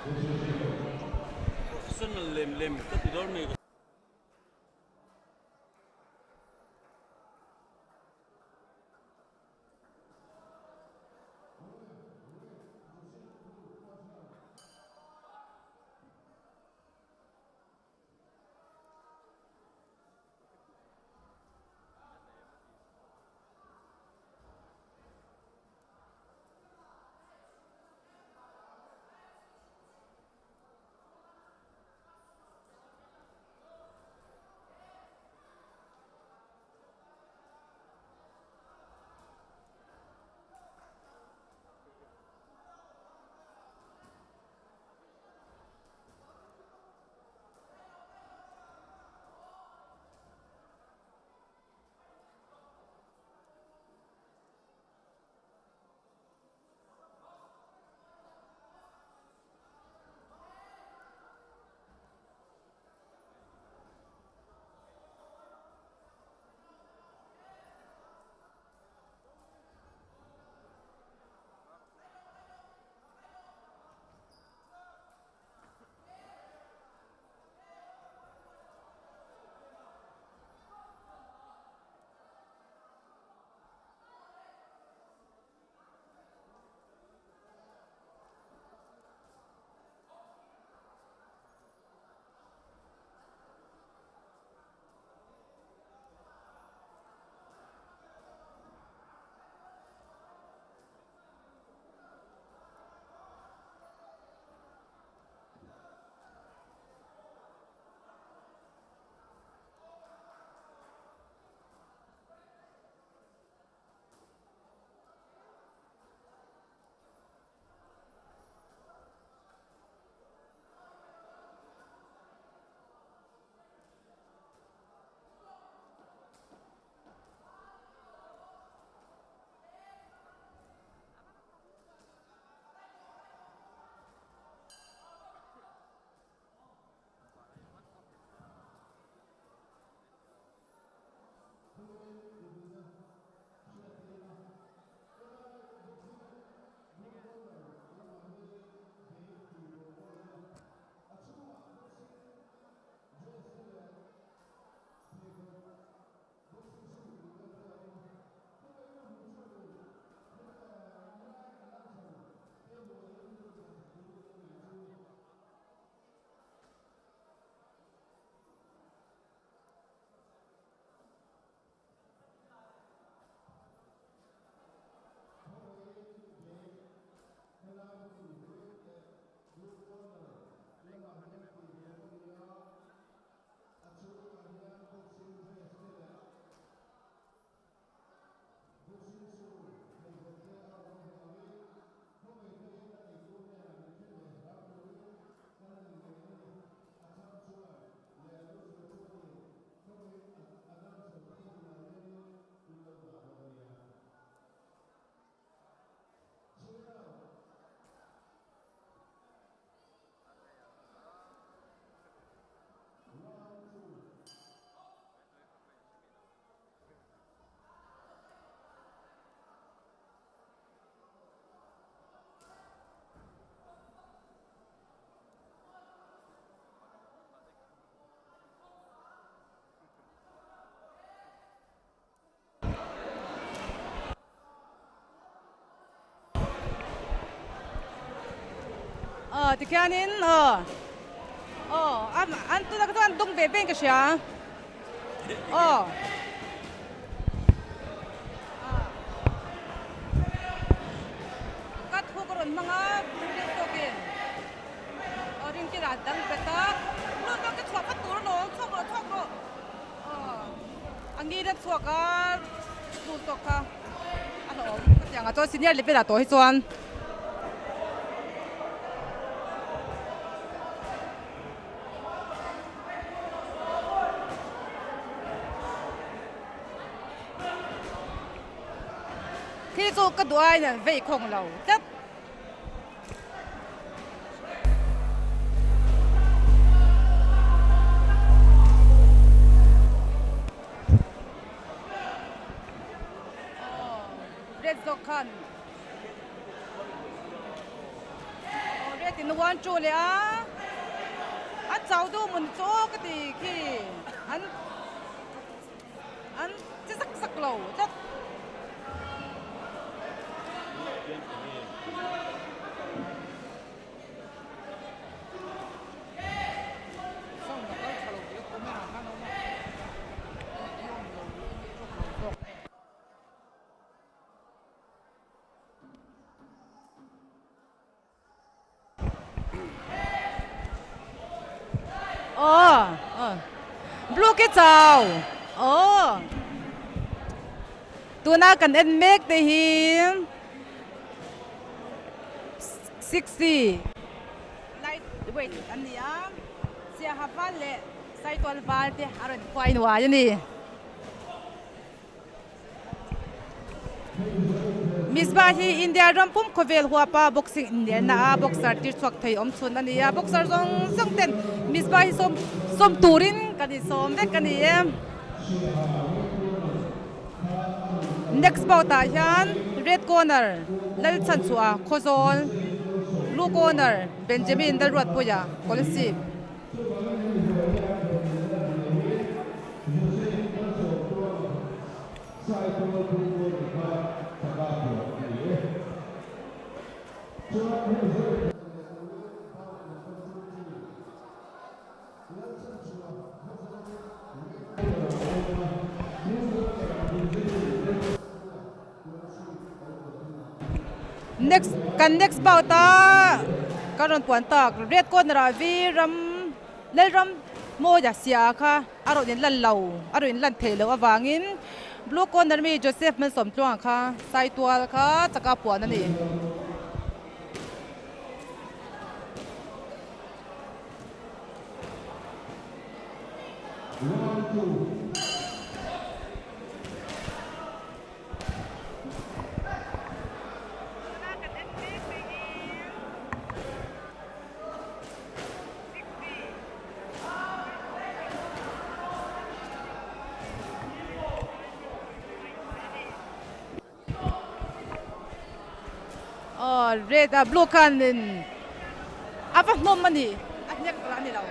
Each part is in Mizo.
Professional lem lem ka ti dawn mai. Aw tikhianin aw aw an tunah kha chuan an dawng ve vein ka hria aw. Ka thu ka rawn hmang a ring tawkin aw ring kil ah dang bet a lut lut ka chhuah vat tur alawm chhuak rawh chhuak rawh aw a ngil a chhuak a lut tawk kha a hlauhawm ka ti ang a chuan senior level ah tawh hi chuan. Khi chu ka duh aiin an vei khawng lo tlat. Aw red zawk khan aw red in. in one two leh a an chau duh mun chu aw ka ti khi an an che zak zak lo tlat. Blue ke chau aw tuna kan en mek te hi 60 light weight an ni a siaha val leh saitual val te a rawn khuai nuai a ni. Misbah hi India ram pum khawvel huapa boxing inelna a boxer tir chhuak thei awm chhun a ni a, boxer zawng zawng ten Misbah hi sawm sawm turin kan insawm vek a ni e. Next bout ah hian red corner Lalchhanchhuah Khawzawl, blue corner Benjamin Lalruatpuia Kolasib. Next kan next bout a ka rawn puan tak red corner ah vi ram Lalram Mawia sia kha a rawn inlan lo a rawn inlan theih loh avangin blue corner mi Joseph Malsawmtluanga kha Saitual kha chaka puan a ni. Aw red a blue khanin a va hnawm a ni a hnek lah a ni lo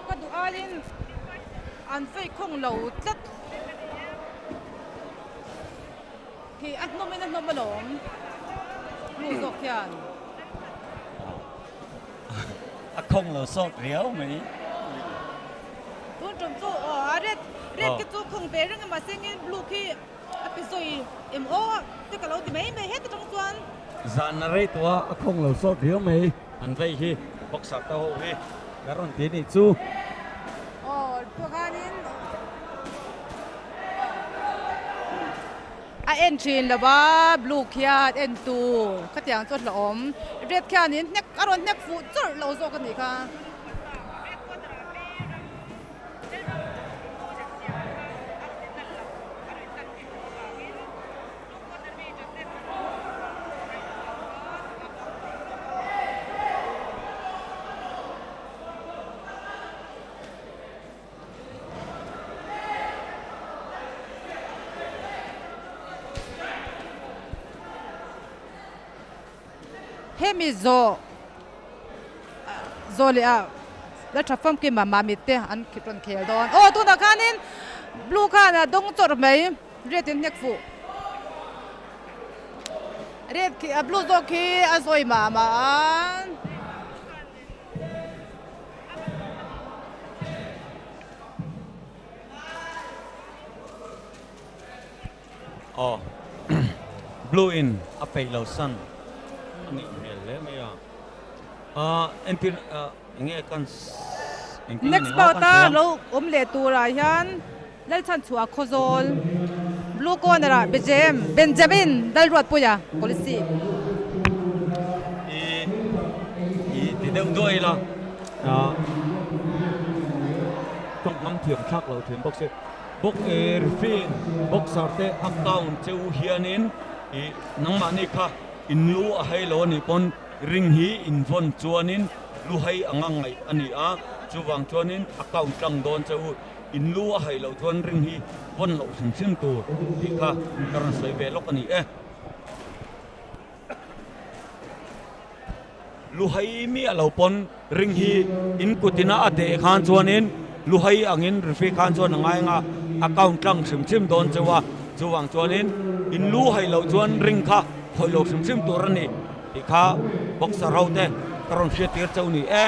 ka duh aiin an vei khawng lo tlat khi a hnawm in a hnawm alawm blue zawk hian. A khawng lo sawt riau mai. Tun tum chu aw a red red khi chu khawng ve reng a mahse engin blue khi a pe zawi em aw te ka lo ti mai mai heta tang chuan. Zan a rei tawh a, a khawng lo sawt riau mai. An vei hi boxer te ho hi ka rawn ti anih chu. Aw chuanin A en thin lo va, blue khian en tu khatiang chu a hlauhawm. Red khianin hnek a rawn hnek fuh chawrh lo zawk a nih kha. Hemi zawh zawh leh ah la tha famkim a mamit te an rawn khel dawn. Aw tunah khanin blue khan a dawng chawrh mai red in hnek fuh. Red khi a blue zawk khi a zawi mah mah a. Aw blue in a peih lo san a nih hmel hle mai a ah entir ah enge kan engtin Next bout a lo awm leh turah hian Lalchhanchhuah Khawzawl blue corner ah Bejem Benjamin Lalruatpuia Policy. I i ti deuh duai ila ah tawngkam thiam thlak lo thin bawk se bawk e refin boxer te a count cheu hianin i nangmahni kha in lu a hei lo anih pawn ring hi in vawn chuanin lu hei anga ngaih a ni a chuvang chuanin a count tlang dawn cheu. In lu a haih loh chuan ring hi vawn loh hrim hrim tur tih kha ka rawn sawi ve lawk a ni e. Luhai miah lo pawn ring hi in kutina a deh khan chuanin luhai angin referee khan chuan a ngai anga a count tlang hrim hrim dawn cheu a, chuvang chuanin in lu hai loh chuan ring kha khawih lo hrim hrim tur a ni tih kha boxer ho te ka rawn hriat tir cheu ni e.